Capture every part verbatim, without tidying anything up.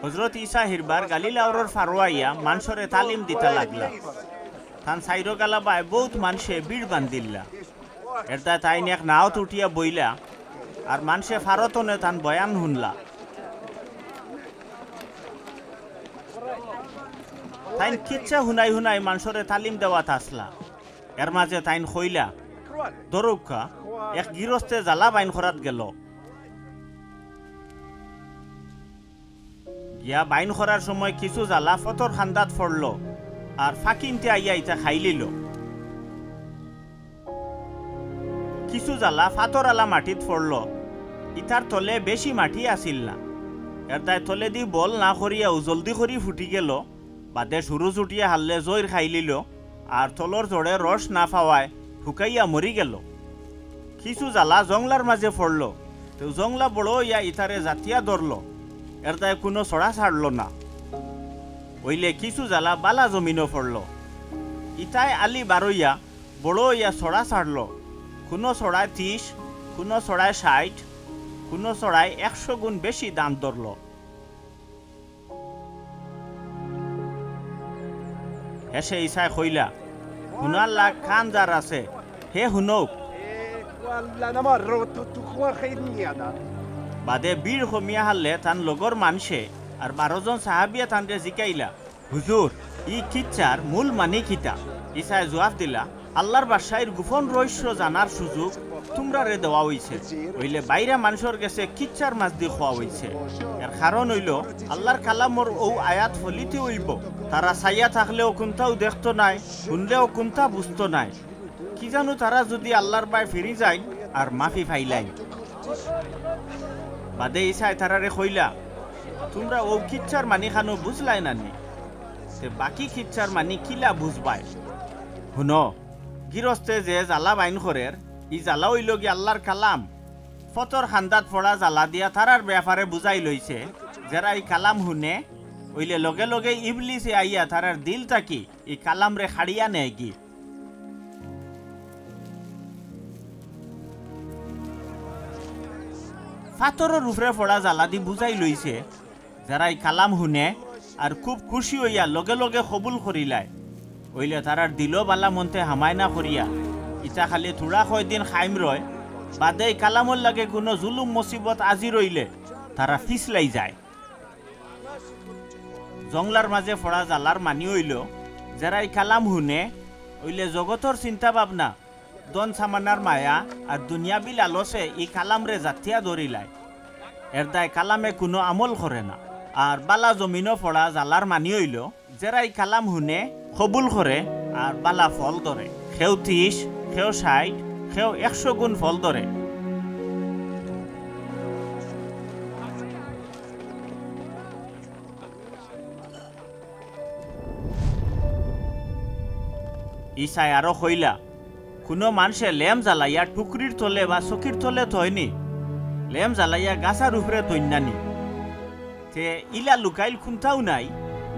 হজরত ইছা হিরবার গালিলাওরর ফারো আইয়া মানষরে তালিম দিতা লাগলা। তান চাইরোগালা বায় বউত মানষে ভিড় বান্ধিলা। এরদায় তাইন এক নাওত উঠিয়া বইলা, আর মানষে ফারো তনে তান বয়ান হুনলা। তাইন কিচ্ছা হুনাই হুনাই মানষরে তালিম দেওয়াত আছলা। এর মাঝে তাইন কইলা, ধরউক্কা, এক গিরস্তে জালা বাইন করাত গেলো। গিয়া বাইন করার সময় কিছু জালা ফতর খান্দাত পড়লো, আর ফাকিন্তে আইয়া ইতা খাইলিলো। কিছু জালা ফাতর আলা মাটিত পড়লো, ইতার তলে বেশি মাটি আছিল না। এরদায় তলেদি বল না করিয়াউ জলদি করি ফুটি গেলো। বাদে সুরুজ উঠিয়া হারলে জইর খাইলিলো, আর তলর জড়ে রস না পাওয়ায় হুকাইয়া মরি গেলো। কিছু জালা জংলার মাঝে পড়লো, তেউ জংলা বড় অইয়া ইতারে জাতিয়া ধরলো, এরদায় কুনু ছড়া ছাড়লো না। অইলে কিছু জালা বালা জমিনো পড়লো, ইতায় আলি বারইয়া বড় অইয়া ছড়া ছাড়লো। কুনু ছড়ায় তিশ, কুনু ছড়ায় ষাইট, কুনু ছড়ায় একশো গুণ বেশি দান ধরলো। হেষে ইছায় কইলা, হুনার লাগ কান যার আছে, হে হুনউক। বাদে ভিড় কমিয়া হারলে তান লগর মানষে আর বারো জন সাহাবিয়ে তানরে জিকাইলা, হুজুর, ই কিচ্ছার মূল মানি কিতা? ইছায় জুয়াফ দিলা, আল্লার বাদশাইর গুফন রইস্য জানার সুযোগ তুমরারে দেওয়া অইছে। অইলে বাইরা মানষর গেছে কিচ্ছার মাঝদি কওয়া অইছে। এর কারণ অইলো, আল্লার কালামর অউ আয়াত ফলিতে অইবো। তারা চাইয়া থাকলেও কুন্তাউ দেখতো নায়, হুনলেও কুন্তা বুঝতো নায়। কি জানু তারা যুদি আল্লার বায় ফিরি যাইন আর মাফি পাইলাইন। বাদে ইছায় তারারে কইলা, তুমরা অউ কিচ্ছার মানি খানো বুঝলায় না নি? তে বাকি কিচ্ছার মানি কিলা বুঝবায়? হুনো, গিরস্তে যে জালা বাইন করের, ই জালা অইলো গি আল্লার কালাম। ফতর খান্দাত পড়া জালা দিয়া তারার বেয়াপারে বুঝাইল অইছে, যেরা ই কালাম হুনে, অইলে লগে লগে ইবলিসে আইয়া তারার দিল থাকি ই কালামরে কাড়িয়া নেয় গি। ফাতরর উপরে পড়া জালাদি বুঝাইল অইছে, যেরা ই কালাম হুনে আর খুব খুশি অইয়া লগে লগে কবুল করিলায়, অইলে তারার দিলো বালা মন্তে হামায় না করিয়া, ইতা খালি থুড়া কয়দিন কায়েম রয়, বাদে ই কালামর লাগি কুনু জুলুম মুসিবত আজির অইলে তারা ফিছলাই যায়। জংলার মাঝে পড়া জালার মানি অইলো, যেরা ই কালাম হুনে, অইলে জগতর চিন্তা ভাবনা, ধন সামানার মায়া আর দুনিয়াবি লালচে ই কালামরে জাতিয়া ধরিলায়। এরদায় কালামে কুনু আমল করে না। আর বালা জমিনো পড়া জালার মানি অইলো, যেরা ই কালাম হুনে, কবুল করে, আর বালা ফল ধরে। কেউ তিশ, কেউ ষাইট, কেউ একশো গুণ ফল ধরে। ইছায় আরো কইলা, কুনু মানষে লেম জালাইয়া টুকরির তলে বা চকির তলে থয়নি, লেম জালাইয়া গাছার উপরে থইন না নি। তে ইলা লুকাইল কুন্তাউ নাই,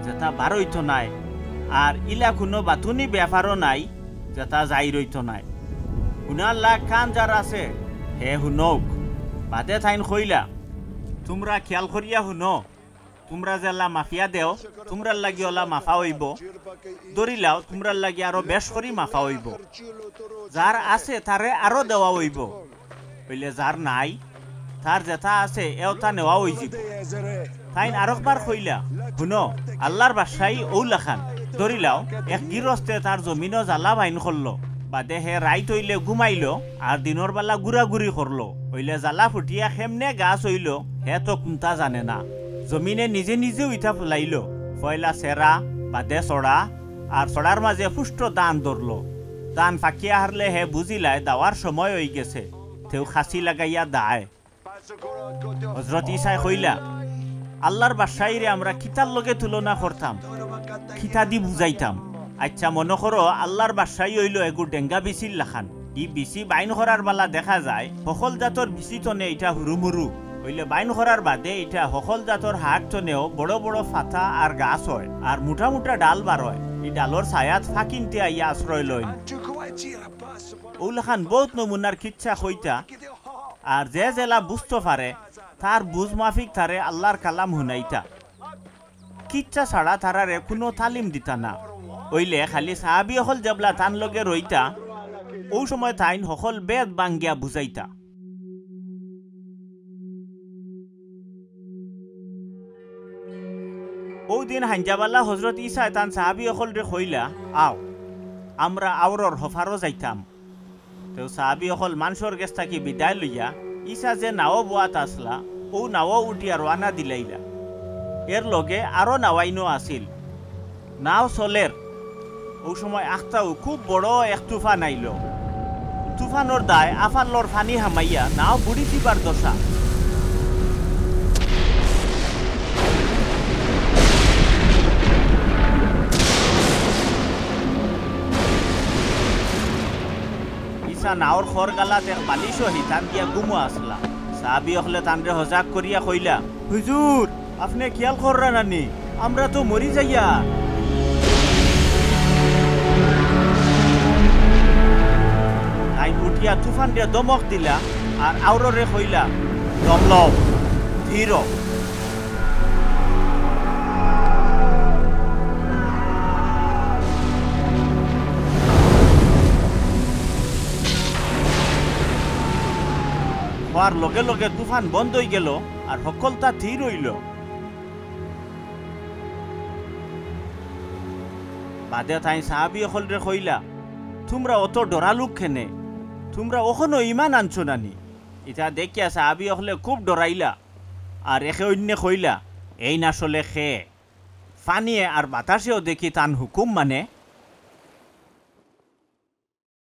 যেতা বার অইতো নায়, আর ইলা কুনু বাতুনি বেয়াপারও নাই, যেতা জাইর অইতো নায়। হুনার লাগ কান যার আছে, হে হুনউক। বাদে তাইন কইলা, তুমরা খিয়াল করিয়া হুনো, তুমরা যেলা মাফিয়া দেও, তুমরার লাগি অলা মাফা অইবো। ধরিলাও, তুমরার লাগি আরো বেশ করি মাফা অইবো। যার আছে, তারে আরো দেওয়া অইবো। অইলে যার নাই, তার যেতা আছে, এওতা নেওয়া অইযিবো। তাইন আরকবার কইলা, হুনো, আল্লার বাদশাই অউ লাখান। ধরিলাও, এক গিরস্তে তার জমিনো জালা বাইন করলো। বাদে হে রাইত অইলে ঘুমাইলো, আর দিনর বালা ঘুরাঘুরি করলো। অইলে জালা ফুটিয়া কেমনে গাছ অইলো, হে তো কুন্তা জানে না। জমিনে নিজে নিজেউ ইতা ফলাইলো। পয়লা সেরা, বাদে ছড়া, আর ছড়ার মাঝে পুষ্ট দান ধরলো। দান ফাকিয়া হারলে হে বুঝিলায় দাওয়ার সময় অইগেছে। তেউ খাসি লাগাইয়া দায়। হজরত ইছায় কইলা, আল্লার বাদশাইরে আমরা কিতার লগে তুলনা করতাম, কিতাদি বুঝাইতাম? আইচ্ছা, মনো করো আল্লার বাদশাই অইলো এগু ডেঙ্গা বিচির লাখান। ই বিচি বাইন করার বালা দেখা যায়, হকল জাতর বিচি তনে ইটা হুরুমুরু। অইলে বাইন করার বাদে ইটা হকল জাতর হাট তনেও বড় বড় ফাতা আর গাছ অয়, আর মুটা মুটা ডাল বার অয়। ই ডালর ছায়াত ফাকিন্তে আইয়া আশ্রয় লইন। অউ লাখান বউত নমুনার কিচ্ছা কইতা, আর যে যেলা বুঝতো পারে, তার বুঝ মাফিক তারে আল্লার কালাম হুনাইতা। কিচ্ছা ছাড়া তারারে কুনু তালিম দিতা না। অইলে খালি সাহাবি অকল যেবলা তান লগে রইতা, অউ সময় তাইন হকল বেদ ভাঙ্গিয়া বুঝাইতা। অউ দিন হাইঞ্জাবালা হজরত ইছায় তান সাহাবি অকলরে কইলা, "আও, আমরা আওরর হফারো যাইতাম।" তেউ সাহাবি অকল মানষর গেছ থাকি বিদায় লইয়া ইছা যে নাও বওয়াত আছলা, অউ নাও উঠিয়া রওয়ানা দিলাইলা। এর লগে আরো নাওয়াইনও আছিল। নাও চলের। অউ সময় আখতাউ খুব বড় এক তুফান আইলো। তুফানর দায় আফাল্লর পানি হামাইয়া নাও বুড়ি যিবার দশা। ইছা নাওর খর গালাত এক বালিশও হিতান দিয়া গুমো আছলা। সাহাবি অকলে তানরে হজাগ করিয়া কইলা, "হুজুর, আপনে খিয়াল কররা নানি, আমরা তো মরি যাইয়ার।" তাইন উঠিয়া তুফানরে ধমক দিলা আর আওররে কইলা, "দম লও, থির অও।" কওয়ার লগে লগে তুফান বন্ধ অইগেলো আর হক্কলতা থির অইলো। বাদে তাইন সাহাবি অকলরে কইলা, "তুমরা অত ডরালুক কেনে? তুমরা অখনো ইমান আনছো নানি?" ইতা দেখিয়া সাহাবি অকলে খুব ডরাইলা, আর একে অইন্যে কইলা, "এইন আসলে কে? পানিয়ে আর বাতাসেও দেখি তান হুকুম মানে,